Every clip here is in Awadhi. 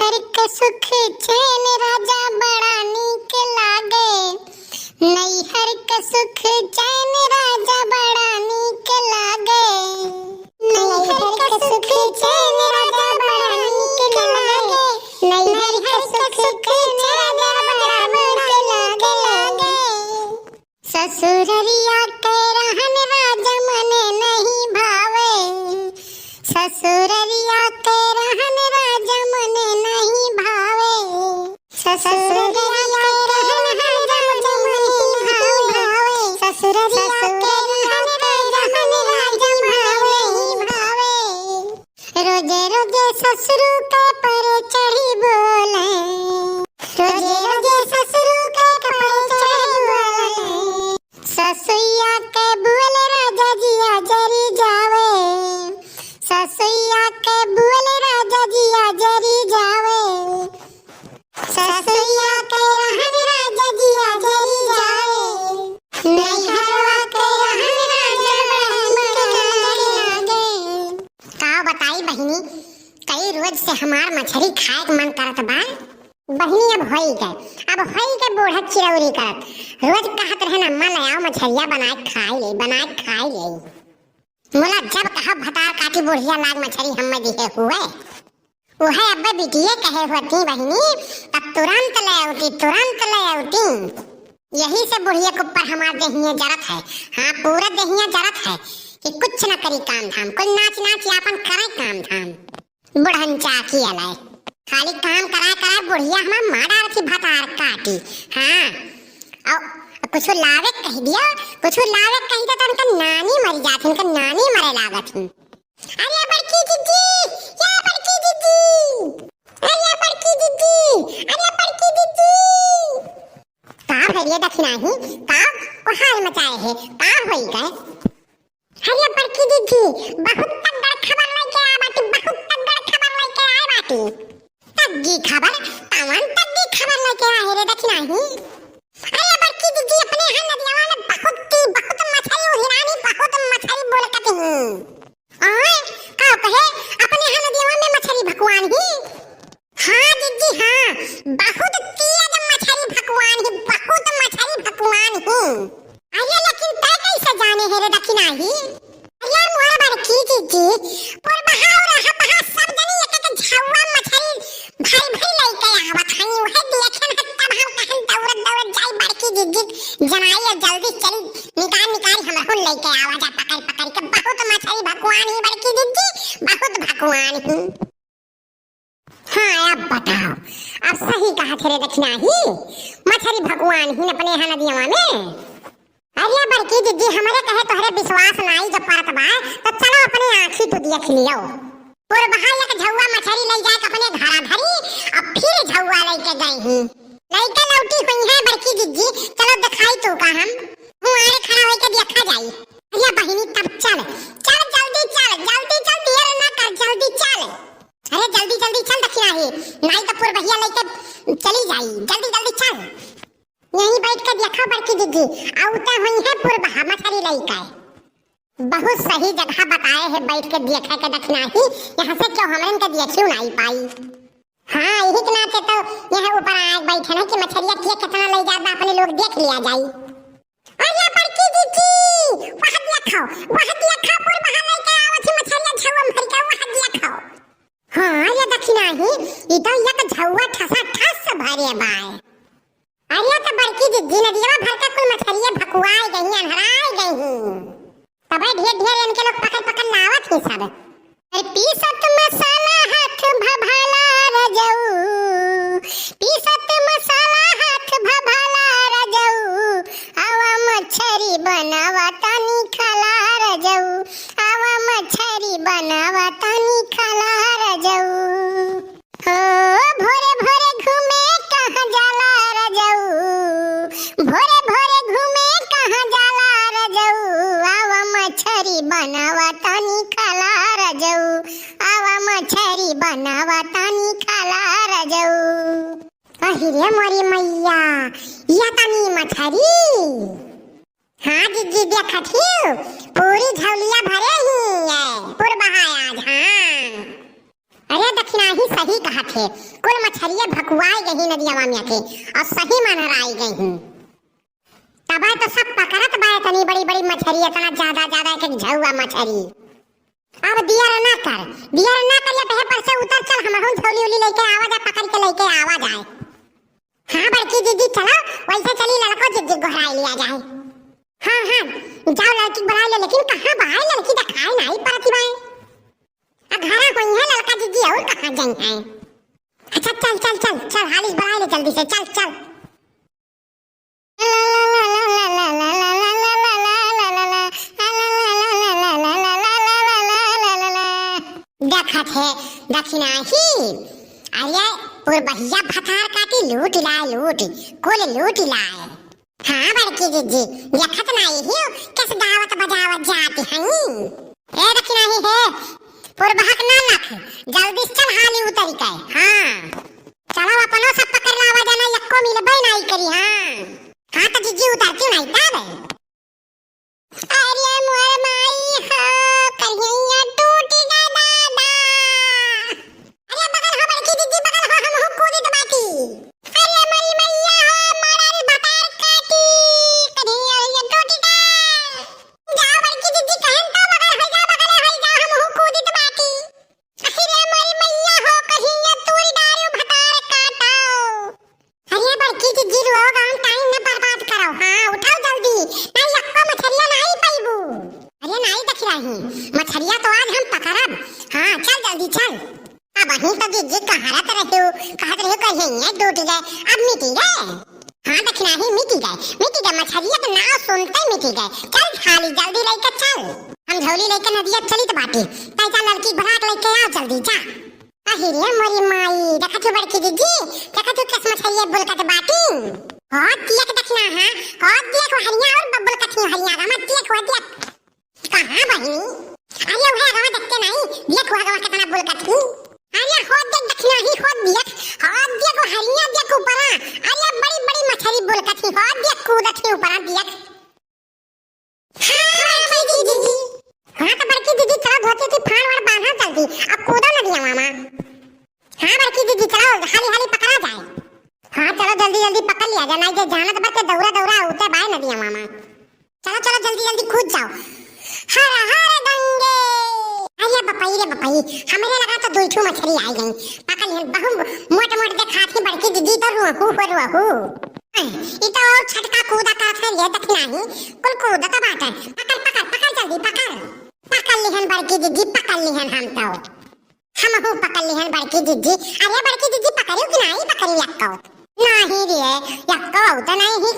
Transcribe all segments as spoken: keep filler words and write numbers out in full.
नैहर के सुख चैन राजा बड़ा नीक लागे, नैहर के सुख चैन राजा बड़ा नीक लागे, नैहर के सुख चैन राजा बड़ा नीक लागे, नैहर के सुख चैन राजा बड़ा नीक लागे। ससुररिया के रहन राजा मने नहीं भावे, ससुररिया के रहन राजा मने नहीं भावे, ससुररिया के रहन राजा मने नहीं भावे, ससुररिया के रहन राजा मने नहीं भावे। रोजे रोजे ससुरु के पर चढ़ी बोले, रोजे रोजे ससुरु के पर चढ़ी बोले। ससुइया के बोल राजा जिया जरी जावे, ससुइया के बोल राजा जिया जरी जावे। ससुइया के रहन राजा जिया जरी जावे, नैहरवा के रहन राजा बड़ा नीक लागे। का बताई बहिनी, कई रोज से हमार मछरी खाए के मन करत बा। बहिनी, अब होई गए, अब होई गए बूढ़ा चिरौरी करत। रोज कहत रहन, "अम्मा, ले आओ मछरिया, बनाए खाए ले, बनाए खाए ले।" मुला जब कहा भतार काटी बुढ़िया लाग मछरी हम्मे दिहे हुए। उहे अब्बे बिटिये कहे होती बहिनी, तब तुरंत ले आउती, तुरंत ले आउती। यही से बुढ़िया के ऊपर हमार देहिया जरत है। हाँ, पूरा देहिया जरत है कि कुछ न करी काम धाम, कुल नाच नाच आपन करे काम धाम। बुढ़न चाकी अलाय, खाली काम कराए कराए बुढ़िया हमार मार डारत ही भतार काटी। हाँ, और कुछ लावे कह दिया, कुछ लावे कह दिया तो उनका नानी मर जात, उनका नानी मरे लागत ही। अरे बड़की जिज्जी, या बड़की जिज्जी, अरे बड़की जिज्जी, अरे बड़की जिज्जी। का भइल दखिनाही, का कोहार मचाए है, का होई गए? अरे बड़की जिज्जी, बहुत तगड़ खबर लेके आए बाटी, बहुत तगड़ खबर लेके आए बाटी। तग्गी खबर, कवन तग्गी खबर लेके आए रे दखिनाही? अरे बड़की जिज्जी, अपने यहाँ नदियावा में बहुत की, बहुत मछरी उहिरानी, बहुत मछरी बोलकत ही। ओए, का कहे? अपने यहाँ नदियावा में मछरी भकुआन ही? हाँ जिज्जी, हाँ, बहुत तेज मछरी भकुआन ही, बहुत मछरी भकुआन ही। अरे लेकिन तै कैसे जाने है रे दखिनाही? अरे मोर बड़की जिज्जी, पुरबहा और रहबहा सब जनी एक एक झौआ मछरी भरी भरी लेके आवत हई, उहे देखेन है तब हम कहन दौड़त दौड़त जाई बड़की जिज्जी, जनाई और जल्दी चली निकाल निकाल हमरहुन लेके आवा जा पकड़ पकड़ के। बहुत मछरी भकुआन ही बड़की जिज्जी, बहुत भकुआन ही। हाँ, अब बताओ, अब सही कहत है रे दखिनाही, मछरी भकुआन ही अपने यहाँ नदियावा में। अरे बड़की जिज्जी, हमरे कहे तोहरे विश्वास नाई जब परत बा, तो चलो अपने आँखी तू देख लियो। पुरबहा एक झौआ मछरी ले जाके अपने घरा धरी, अब फिर झौआ लेके गई ही। लइके लौटी हुई है बड़की जिज्जी, चलो दिखाई तू का हम। हुआरे खड़ा होके देखा जाई। अरे बहिनी तब चल, चल जल्दी चल, जल्दी चल, देर ना कर, जल्दी चल। अरे जल्दी जल्दी चल दखिनाही, नाई तो पुरबहिया लइके चली जाई, जल्दी जल्दी चल। यहीं बैठ के देखा बड़की जिज्जी, आउते हुई है पुरबहा मछरी लइके। बहुत सही जगह बताए है बैठ के देखे के दखिनाही, यहाँ से क्यों हमरन के देखियो नाई पाई। हाँ, यही के नाते तो यहाँ ऊपर आए बैठे ना कि मछरिया के कितना ले जात बा, अपने लोग देख लिया जाई। अरे बड़की जिज्जी, वह देखो, वह देखो, पुरबहा लइके आवत ही मछरिया झौआ भर के, वह देखो। हाँ, ये दखिनाही, ई तो एक झौआ ठसा ठस भरे बाय। अरे तो बड़की जिज्जी, नदिया भर के कुल मछरिया भकुआए गई, अन्हराए गई। तबे ढेर ढेर इनके लोग पकड़ पकड़ लावत ही सब। अरे पीसत मसाला हाथ भभाला रजऊ, पीसत मसाला हाथ भभाला रजऊ, आवा मछरी बनावा तनी खाला रजऊ, आवा मछरी बनावा तनी खाला रजऊ। हो भोरे भोरे घूमे कहाँ जाला रजऊ, भोरे भोरे घूमे कहाँ जाला रजऊ, आवा मछरी बनावा तनी खाला रजऊ, आवा मछरी बनावा तनी खाला रजऊ। अहि रे मोरी मैया, या तनी मछरी। हाँ जिज्जी, देखत ही पूरी झौलिया भरे ही है, पुरबहा आज, हाँ। अरे दखिनाही सही कहत है, कुल मछरिया भकुआई गई नदियावा में आके, और सही में अनहराई गई। तबे तो सब पकड़त बा इतनी बड़ी बड़ी मछरी, इतना ज्यादा ज्यादा, एक एक झौआ मछरी। अब दियर ना कर, दियर ना कर, या तहे पर से उतर, चल, हमहूँ झोली उली लेके आवा जाए, पकड़ के लेके आवा जाए। हाँ बड़की जिज्जी, चलो, वैसे चली ललको जिज्जी गोहराई लिया जाए। हाँ, हाँ, जाओ लड़की बुला लो, लेकिन कहाँ बाय लड़की, दिखाई नहीं पड़ती बाय। अब घरा कोई है ललका जिज्जी, और कहाँ जाई है? अच्छा, चल, चल, चल, चल, हालिस बुला ले जल्दी से, चल, चल। देखत है, दखिनाही। अरे, पुरबहिया भतार काटी लूट लाए, लूट, कुल लूट लाए। हाँ, बड़की जिज्जी, देखत नाई हियो, कस गावत बजावत जात हई। ए, दखिनाही है, पुरबहक ना लख, जल्दी से चल हाली उतरी के। हाँ। चलो, अपनो सब पकड़ लावा जाना, यक्को मिलबे नाई करी, हाँ। हाँ, तो जिज्जी उतरती नाई, तब। अरे मोर माई हो, कहिया टूट गा दादा। अरे बगल हो बड़की जिज्जी, बगल हो, हमहू कूदित बाटी। अरे मोरी मैया हो, मारा रे भतार काटी, कहिया टूट गा। जाओ बड़की जिज्जी, कहन तो बगल हो जा, बगल हो जा, हमहू कूदित बाटी। अरे मोरी मैया हो, कहिया तूरी डारू भतार काटो। अरे बड़की जिज्जी, रुओ गाउन टाइम न बर्बाद करो। हाँ, उठाओ जल्दी, नहीं यक्को मछरिया नहीं पाइबू। अरे नहीं दखिनाही, मछरिया तो आज हम पकड़ब। हाँ, चल जल्दी चल। अबहीं तो जिज्जी कहरत रह्यो, कहत रह्यो कहिया टूट गए, अब मिटी गए। हाँ दखिनाही, मिटी गए, मिटी गए, मछरिया तो नाव सुनते मिटी गए। चल हाली जल्दी लेके चल, हम झोली लेके नदिया चलित बाटी। तै जा ललकी बुला के लेके आओ जल्दी, जा। अहि रे मोरी माई, देखत हो बड़की जिज्जी, देखत हो कस मछरिया बुलकत बाटी। हो दियक दखिनाहा, हो दियक हरिया और बबुल कथी हरिया, मत दियक, हो दियक। कहाँ बहिनी? अरे उहे अगवा देखते नहीं, दियक हो अगवा कितना बुलकत ही। अरे हो दियक दखिनाही, हो दियक, हो दियक हरिया दियक ऊपरा। अरे बड़ी बड़ी मछरी बुलकत ही, हो दियक कूदत ही ऊपरा दियक। हाँ, बड़की जिज्जी। हाँ, तो बड़की जिज्जी, चलो धोती की फाड़ वाड़ बांधा जल्दी, अब कूदो नदिया मामा। हाँ, बड़की जिज्जी, चलो, हाली हाली पकड़ा जाए। हाँ, चलो जल्दी जल्दी पकड़ लिया जाए, नहीं जे जानत बा के दौड़ा दौड़ा उते बाय नदिया मामा। चलो, चलो, जल्दी जल्दी कूद जाओ। हर हर गंगे। अरे बपई रे बपई, हमरे लगा तो दुई ठो मछरी आ गई। पकड़ लिहन, बहु मोट मोट देखात ही बड़की जिज्जी तो रुहू हो रुहू। ई तो और छटका कूदा करत है, ये दखिनाही, कुल कूदत बाटे। पकड़, पकड़, पकड़ जल्दी, पकड़। पकड़ लिहन बड़की जिज्जी, पकड़ लिहन हम तो। हमहू पकड़ लिहन बड़की जिज्जी। अरे बड़की जिज्जी, पकड़ियो कि नाही पकड़ियो यक्को? नाही रे, यक्को तो नाही ही।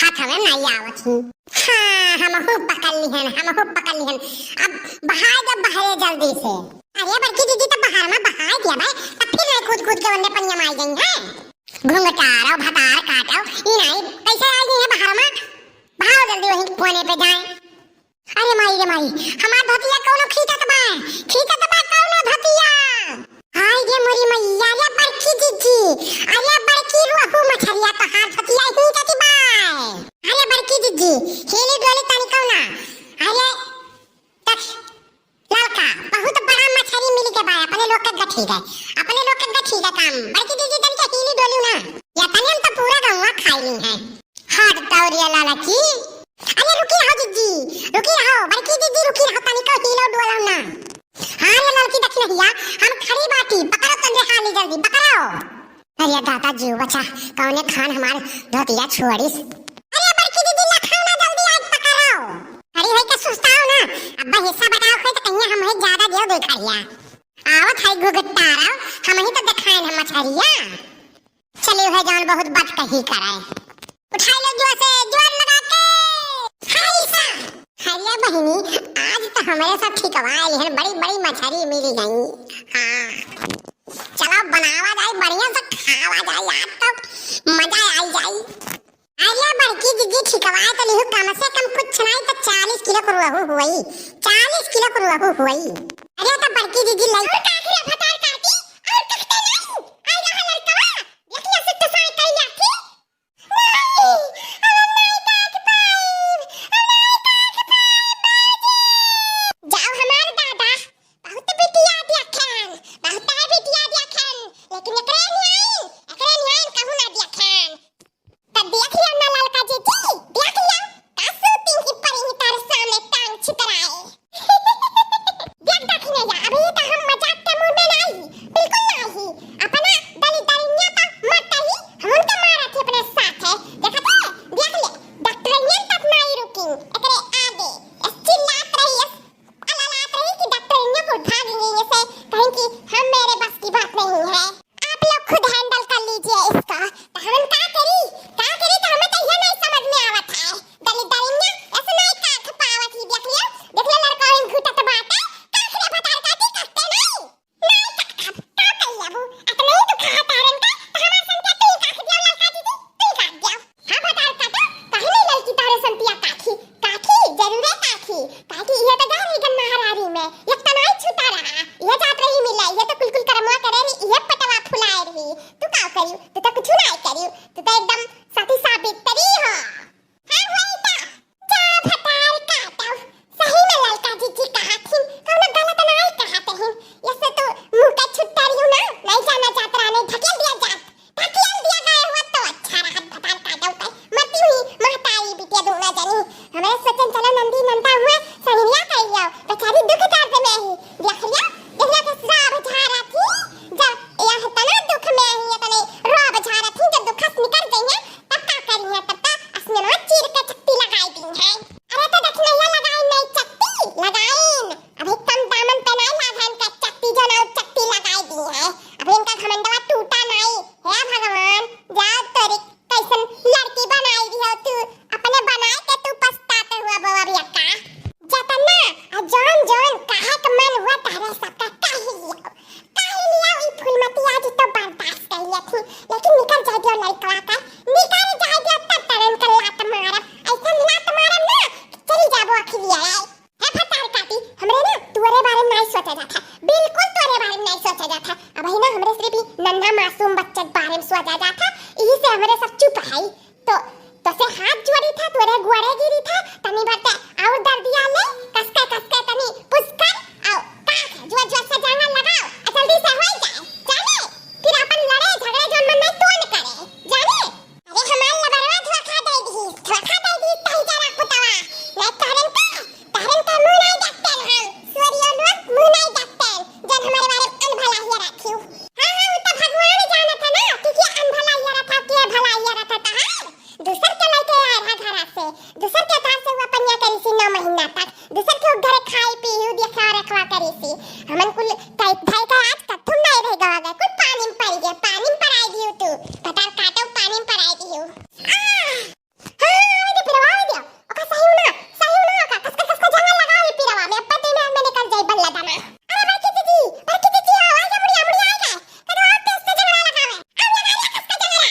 हाथ में नाही आवत ही। हाँ, हमहू पकड़ लिहन, हमहू पकड़ लिहन। अब बहाय दे बहरे जल्दी से। अरे बड़की जिज्जी, तो बहार में बहाय दिया भाई, तब फिर नहीं कूद कूद के वन्ने पनिया में आई गई है। घुंघटारो, भतार काटो, ई नाई, कैसे आई गई है बहार में? भागो जल्दी वहीं कोने पे जाए। अरे माई रे माई, हमार धोतिया कौनो खींचत बा, खींचत बा कौनो धोतिया। हाय रे मोरी मैया, रे बड़की जिज्जी, अरे बड़की रुहू मछरिया तोहार धोतिया खींचत बा। अरे बड़की जिज्जी, हेली डोली तनी कौना। अरे देख, ललका, बहुत बड़ा मछरी मिल के बा, अपने लोग के गठी गए, अपने लोग के गठी गए काम। बड़की जिज्जी तनी के हीली डोली ना, या तनी हम तो पूरा गौवा खाई ली है। हट दौड़िया ललकी। अरे रुकी रहो जिज्जी, रुकी रहो, बड़की जिज्जी रुकी रहो, तनी को हीलो डोलो ना। हाँ रे ललकी दखिनहिया, हम खड़ी बाटी, पकड़ो तंजे हाली जल्दी, पकड़ो। अरे दादा जीव बचा, कौने खान हमार धोतिया छोड़िस। अरे बड़की जिज्जी लखाओ ना जल्दी, आज पकड़ो। अरे भाई के सुस्ताओ ना, अब हिस्सा बताओ है तो कहीं हम है ज्यादा देव देखा रिया। आवत है घुघटारा, हम ही तो दिखाए न मछरिया। चलियो है जौन बहुत बात कही करे। उठाई लो जोर से, जोर लगा के। हाय सा। अरे बहिनी, आज तो हमरे सब ठिकवा लिहन, बड़ी बड़ी मछरी मिल गई। हाँ, चलो बनावा जाए, बढ़िया से खावा जाए, आज तो मजा आई जाए। अरे बड़की जिज्जी ठिकवा तो लिहू, कम से कम कुछ नहीं तो चालीस किलो को रोहू हुई, चालीस किलो को रोहू हुई। अरे तो बड़की जिज्जी लई और काकी रे भतार काटी और कखते नहीं। आई रहा लड़कवा, देखिए सुत साई कई लाठी। नहीं, हम नहीं काट पाइब, हम नहीं काट पाइब, बाजी। जाओ हमार दादा, बहुत बिटिया देखन, बहुत बिटिया देखन, लेकिन करियो, तू तो कुछ नाहीं करियो, तू तो एकदम सती सावित्री हो। हाँ, वही तो। जा भतार काटो, सही में ललका जीजी कहाथिन, कौनो गलत नाहीं कहत रहिन। यसे तो मुँह के छुट्टा रहियो ना, नाहीं जाना जात रहा, नाहीं ढकेल दिया जात, ढकेल दिया गए हुआ तो अच्छा रहत भतार काटो का। मती हुई महतारी बिटिया दुना जनी, हमरे सोचन चलो नंदी नंदा हुआ संगरिया कर लियो, बेचारी दुख दर्द में ही, देख लियो, देख लियो कि सब झारा थी, जब यह तना दुख में ही, इतने रोब झारा थी, जब दुख से निकल गई है, तब का करी है, तब तो असनवा चीर के चट्टी लगाई दी है। अरे तो दखिनैया लगाइन नहीं चट्टी, लगाइन। अभी कम दामन पे नहीं लाधन का चट्टी जो ना चट्टी लगाई दी है। अभी इनका घमंडवा टूटा नहीं। हे भगवान, जाओ तोरी कैसन लड़की बनाई दी हो तू। अपने बनाए के तू पछतात हुआ बउआ बिया का। जतना आ जौन जौन कहे के मन हुआ तारे सबका कह लियो। काहे लिया ई फूलमती आज तो बर्दाश्त कर लिया थी, लेकिन निकल जाए दियो लड़कवा का, निकल जाए दियो तब तरन के लात मारब, ऐसा लात मारब ना, चली जाबो अखिलिया रे। हे भतार काटी, हमरे ना तुअरे बारे में नहीं सोचा जाता, बिल्कुल तुअरे बारे में नहीं सोचा जाता। अब ही ना हमरे सिर्फ ई नन्हा मासूम बच्चे के बारे में सोचा जाता, यही से हमरे सब चुप है। तो, तो से हाथ जोड़ी था, तोरे गोड़े गिरी था, तनी भर ते और दर्दिया ले, कसके, कसके तनी पुस्कर, आओ, का है, जो, जो से जांगर लगाओ, आ जल्दी से होई जाए, जाने, फिर अपन लड़े, झगड़े जौन मन नहीं तोन करे, जाने। अरे हमार लबरवा धोखा दे दी, धोखा दे दी, तही जरा पुतवा, नहीं तहरन का, तहरन का मुंह नहीं देखते हम, सूर्यो लोग मुंह नहीं देखते, जन हमारे बारे में अनभला ही रखियो। हाँ, हाँ, वो तो भगवान जानत है ना, कि के अनभला ही रखा, के भला ही रखा तहार। दूसर के लइके आए रहा घरा से, दूसर के घर से हुआ पनिया करी सी नौ महीना तक, दूसर के घरे खाई पी हु देखा रखवा करी सी। हमन कुल कई भाई का आज कथुम नहीं रह गवा गए, कुल पानी में पड़ गए, पानी में पड़ाई दियो तू, भतार काटो पानी में पड़ाई दियो। आ! हाँ, आवे दे पिरवा, आवे दे। ओका सही ना, सही ना, ओका कसका, कसका जंगल लगाओ ये पिरवा में, अब पति में, में निकल जाई बल्ला दाना। अरे बड़की दीदी, बड़की दीदी, आओ, आजा मुड़िया, मुड़िया आएगा। कदवा तेज से जंगला लगावे। अब लगा लिया कसका जंगला।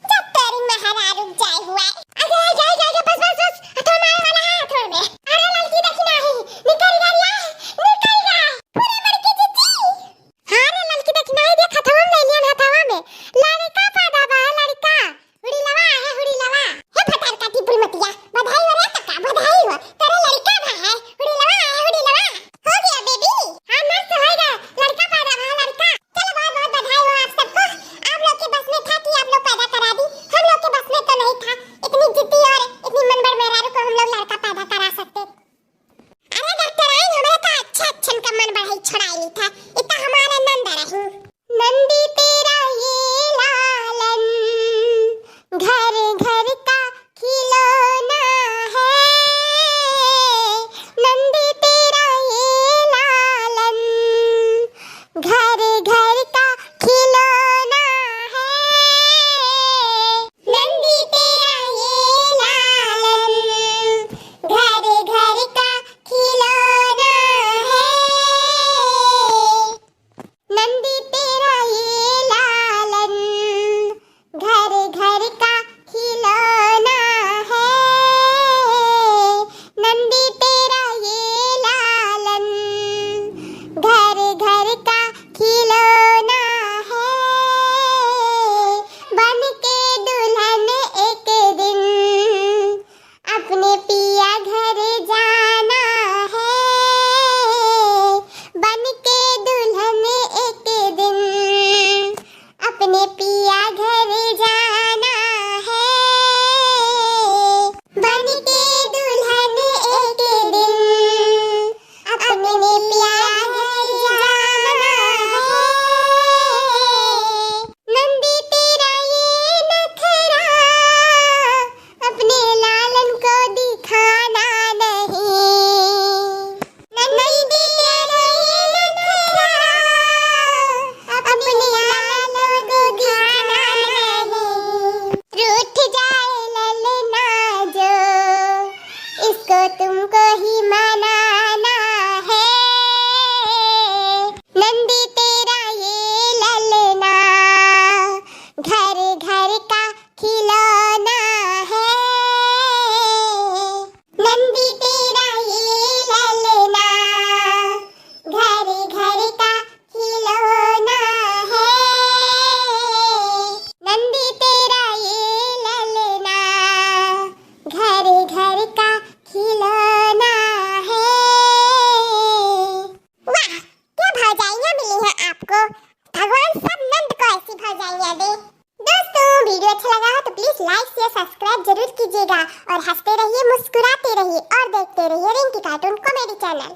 जब तेरी महाराज रुक जाए हुआ। अरे, जाए, जाए, जाए, बस, बस, बस। हथवा मारे वाला है, हथवा में। अरे, लड़की देखी नाही। निकल गया, निकल गया। पूरे बड़की जीजी। हाँ रे, लड़की देखी नाही, देख, हथवा में ले लियन, हथवा में। लड़का पैदा बा, लड़का। हुड़ी लवा है, हुड़ी लवा। हे भतार काटी बुलमतिया, बधाई हो रे तका, बधाई हो। तेरे लड़का भा है, हुड़ी लवा है, हुड़ी लवा। हो गया बेबी। हाँ, मस्त होएगा, लड़का पैदा भा, लड़का। चलो, बहुत बहुत बधाई हो आप सबको। आप लोग के बस में था कि आप लोग पैदा करा दी, हम लोग के बस में तो नहीं था। इतनी जिद्दी और इतनी मनबढ़ मेहरारू को हम लोग लड़का पैदा करा सकते। अरे डॉक्टर आइन, हमरे तो अच्छा अच्छा का मनबढ़ाई छोड़ाई ली था। इतना हमारा नंद रही। नंदी तेरा ये लालन घर घर का खिलौना है। नंदी तेरा ये लालन घर घर का खिलौना है। नंदी तेरा ये लालन घर घर का खिलौना है। लाइक, शेयर, सब्सक्राइब जरूर कीजिएगा और हंसते रहिए, मुस्कुराते रहिए और देखते रहिए रिंकी कार्टून कॉमेडी चैनल।